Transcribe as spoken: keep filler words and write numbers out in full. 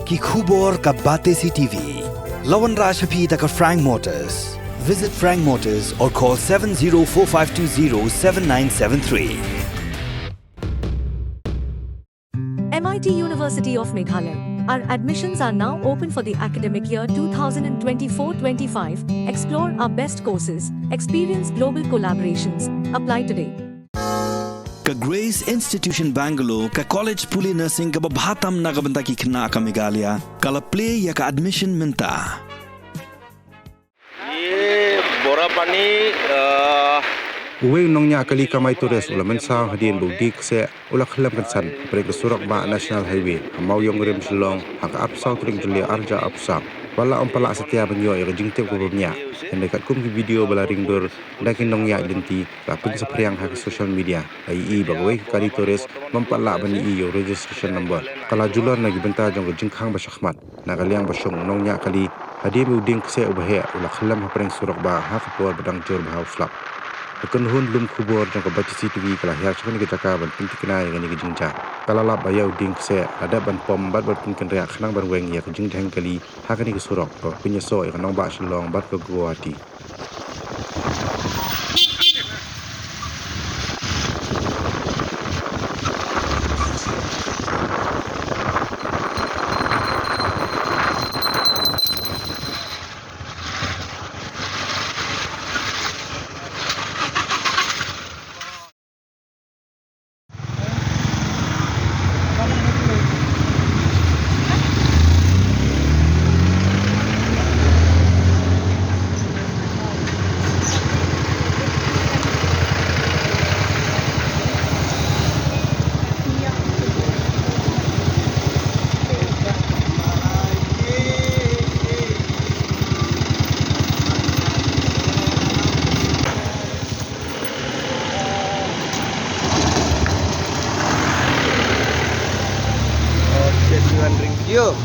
Ki khubor ka Batesi T V. La wanrah sha phi da ka Frank Motors. Visit Frank Motors or call seven zero four five two zero seven nine seven three. M I T University of Meghalaya. Our admissions are now open for the academic year two thousand twenty-four twenty-five. Explore our best courses, experience global collaborations. Apply today. Ka Grace Institution Bangalore, ka college pule nursing kaba bha tam na ka bynta ki khynnah ka Meghalaya, ka la plie ïa ka admission mynta. Ye bora pani, ah, Uwei u nongñiah kali kamai tourist u la mynsaw hadien ba u die kseh u la khyllem kynsan hapdeng ka surok bah National Highway ha Mawïong rim Shillong ha ka arphew saw tarik Jylliew arhajar arphew saw. Wat la ym pat lah satia ban ïoh ïa ka jingtip kaba bniah, hynrei katkum ki video ba la ring dur da ki nongñiah lynti ba pynsaphriang ha ki social media, la ïohi ba kawei ka kali tourist bym pat lah ban ïohi ïa u registration number, ka la julor na ki bynta jong ka jingkhang ba shakhmat. Na ka liang ba shong u nongñiah kali, hadien ba u dieng kseh uba heh u la khyllem hapdeng surok bah ha ka por ba dang jur bha u slap. Ka kynhun lum khubor jong ka Batesi T V ka la hiar sha kane ka jaka ban pynthikna ïa kane ka jingjia. Ka la lap ba ïa u dieng kseh la dep ban pom bad ban pynkynriah khnang ban weng ïa ka jingdheng kali ha kane ka surok kaba pynïasoh ïa ka nongbah Shillong bad ka Guwahati. Okay, two hundred video.